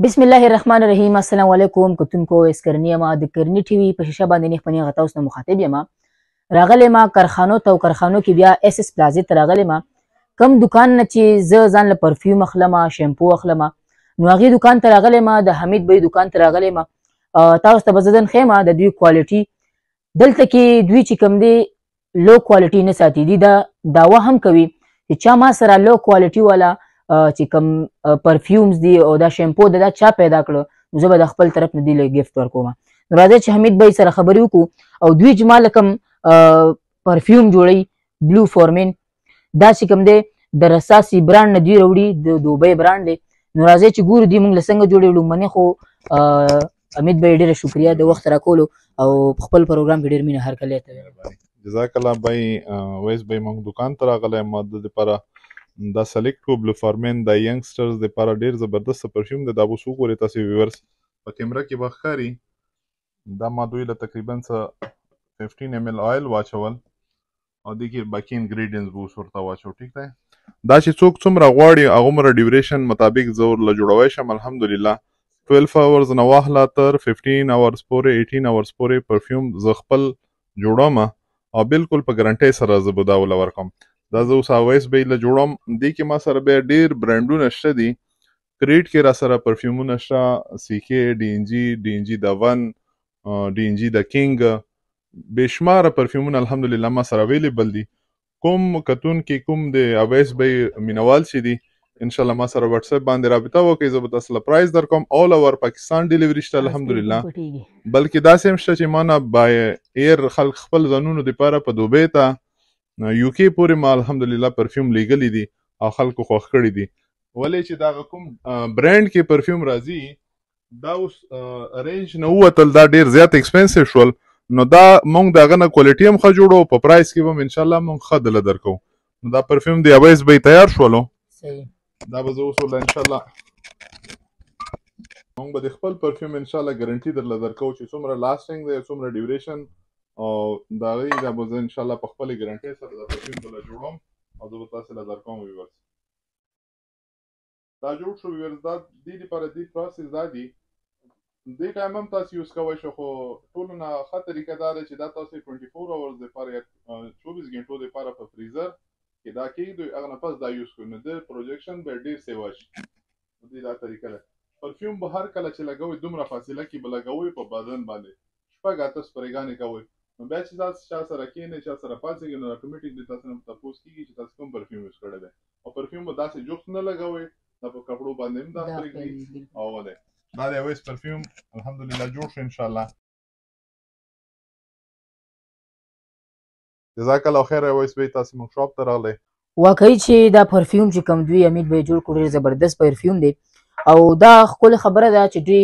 بسم الله الرحمن الرحیم. السلام علیکم کتونکو، اسکرنی ما د کرنی ټي وي په شیشه باندې نیخ په نیغه تاسو ته مخاطب یم. راغلی ما کارخانو ته او کارخانو کې بیا اس اس پلازې ته راغلی ما. کم دکان نه چې زه ځان له پرفیوم اخلم، شیمپو اخلم، نو هغې دکان ته راغلی ما، د حمید بی دکان ته راغلی ما. تاسو ته به زه نن ښیم د دوی کوالټي. دلته کې دوی چې کوم دی لو کوالټي نه ساتي، دوی دا دعوه هم کوي چې چا ما سره لو کوالټي والا چې کوم پرفیومز دي او دا شیمپو دا چا پیدا کړو، نو زه به د خپل طرف نه دوی له ګفټ ورکوم. نو راځئ چې حمید بھائی سره خبرې وکړو او دوی چې ما له کوم پرفیوم جوړوي بلو فورمین، دا چې کوم دی د رساسي برانډ نه دوی راوړي، د دوبۍ برانډ دی. نو راځئ چې ګورو دوی موږ له څنګه جوړوي. لومړنی خو حمید بھائی ډېره شکریه د وخت راکولو او په خپل پروګرام کې ډېر مینه هرکلی ته. جزاک الله بھائی. ویس بھائی، موږ دکان ته راغلی ما د دپاره دا سلیکټ کو بلو فارمین، دا ینګسټرز دپاره ډېر زبردست پرفیوم دی. دا به اوس وګورئ تاسې ویورز، په کیمره کې به ښکاري. دا ما دوی له تقریبا څه 15 ایم ایل آیل واچول او دې کې باقي انګریډینټس به اوس ورته واچو. ټیک دی، دا چې څوک څومره غواړي هغومره ډیوریشن مطابق زه ورله جوړوی شم. الحمدلله 12 اورز نه واخله تر 15 اورز پورې، 18 اورز پورې پرفیوم زه خپل جوړوم او بالکل په ګارنټۍ سره زه به دا وله ورکوم. دا زه اوس اویس به یې له جوړوم. دې کې ما سره بیا ډېر برانډونه شته دي. کریټ کې را سره پرفیومونه شته، سی کې، ډي این جي، ډي این جي د ون، ډي این جي د کینګ، بېشماره پرفیومونه الحمدلله ما سره اویلیبل دي. کوم کتونکي کوم د اویس به مینوال چې دي، انشاءالله ما سره واتس اپ باندې رابطه وکړئ، زه به تاسو له پرایز درکوم. آل اوور پاکستان ډیلیوري شته الحمدلله. بلکې داسې هم شته چې ما نه بای ایر خلک خپل ځانونو دپاره په دوبۍ ته یو کې پورې ما الحمدلله پرفیوم لیږلي دي او خلکو خوښ کړي دي. ولې چې دغه کوم برانډ کې پرفیوم راځي دا اوس رینج نه ووتل، دا ډېر زیات ایکسپنسیو شول. نو دا مونږ د هغه نه کوالټي هم ښه جوړو، په پرایس کې به هم انشاءالله مونږ ښه دله درکوو. نو دا پرفیوم دی اویس به یې تیار شولو. دا به زه اوس ورله انشاءالله مونږ به د خپل پرفیوم انشاءالله ګارنټي درله درکوو چې څومره لاستینګ دی، څومره ډیوریشن او د هغې دا به زه انشاءالله په خپلې ګارنټۍ سره دا پرفیوم درله جوړوم او زه به تاسې له درکوم. ویورز دا جوړ شو. ویورز دا دې دپاره دې پروسس دا دی، دې ټایم هم تاسې یوز کوی شئ، خو ټولو نه ښه طریقه دا ده چې دا تاسې 24 اورز دپاره یا 24 ګنټو دپاره په فریزر کې دا کېږدئ، هغه نه پس دا یوز کړئ، نو د پروجیکشن به ډېر سیوا شي. نو دې دا طریقه ده. پرفیوم به هر کله چې لګوئ دومره فاصله کې به لګوئ په بدن باندې، شپږ اته سپریګانې کوئ. نو بیا چې تاسو چا سره کښېنئ، چا سره پاڅېږئ، نو اټومیټیکلی تاسو نه تپوس کېږي چې تاسو کوم پرفیوم یوز کړی دی. او پرفیوم به داسې جوخت نه لګوئ، دا په کپړو باندې هم دا پرېږدي. او دی دا دی اویس پرفیوم الحمدلله جوړ شو انشاءالله. جزاک الله خیر اویس بھائی، تاسو موږ شاپ ته راغلی. واقعي چې دا پرفیوم چې کوم دوی حمید بھائی جوړ کړو ډېر زبردست پرفیوم دی. او دا ښکلې خبره ده چې دوی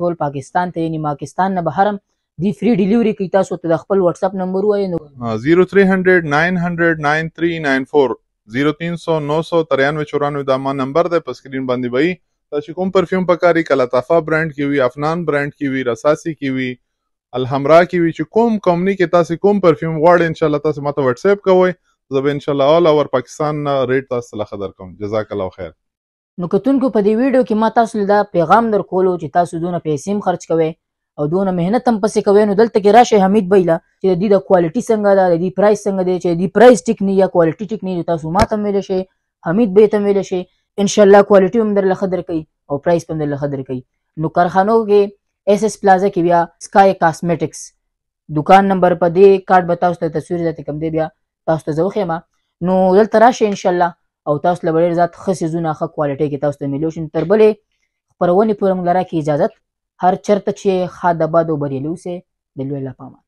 ټول پاکستان ته، یعنې پاکستان نه بهر هم دوی فری ډیلیوري کوي. تاسو ته د خپل واتس اپ نمبر ووایئ. نو 0300 900 9394 0300 993 94 دا ما نمبر دی، په سکرین باندې به وي. تاسو کوم پرفیوم پکاري، که لطافه برانډ کې وي، افنان برانډ کې وي، رساسي کې وي، الحمرا کې وي، چې کوم کمپني کې تاسو کوم پرفیوم غواړئ انشاءالله تاسو ماته واتس اپ کوئ، زه به انشاءالله آل اوور پاکستان نه ریټ تاسو له ښه درکوم. جزاک الله خیر. نو کتونکو په دې ویډیو کې ما تاسو له دا پیغام درکولو چې تاسو دونه پیسې هم خرچ کوئ او دونه محنت هم پسې کوئ، نو دلته کې راشئ حمید بھائی له چې د دې د کوالټي څنګه ده، د دې پرایس څنګه دی، چې د دې پرایس ټیک نه یا کوالټي ټیک نه، نو تاسو ما ته هم ویلی شئ، حمید بھائی ته هم ویلی شئ. انشاءالله کوالټي هم درله ښه درکوي او پرایس به هم درله ښه درکوي. نو کارخانو کې اس اس پلازا کې بیا سکای کاسمیټکس دکان نمبر په دې کارت به تاسو ته تصویر ذاتې کوم دی، بیا تاسو ته زه وښیم. نو دلته راشئ انشاءالله او تاسو له به ډېر زیات ښه څیزونه ښه کوالټۍ کې تاسو ته میلو شي. تر بلې خپرونې پورې موږ له راکړئ اجازت. هر چېرته چې ښاد آباد او بریالي اوسئ، د لوی الله په امان.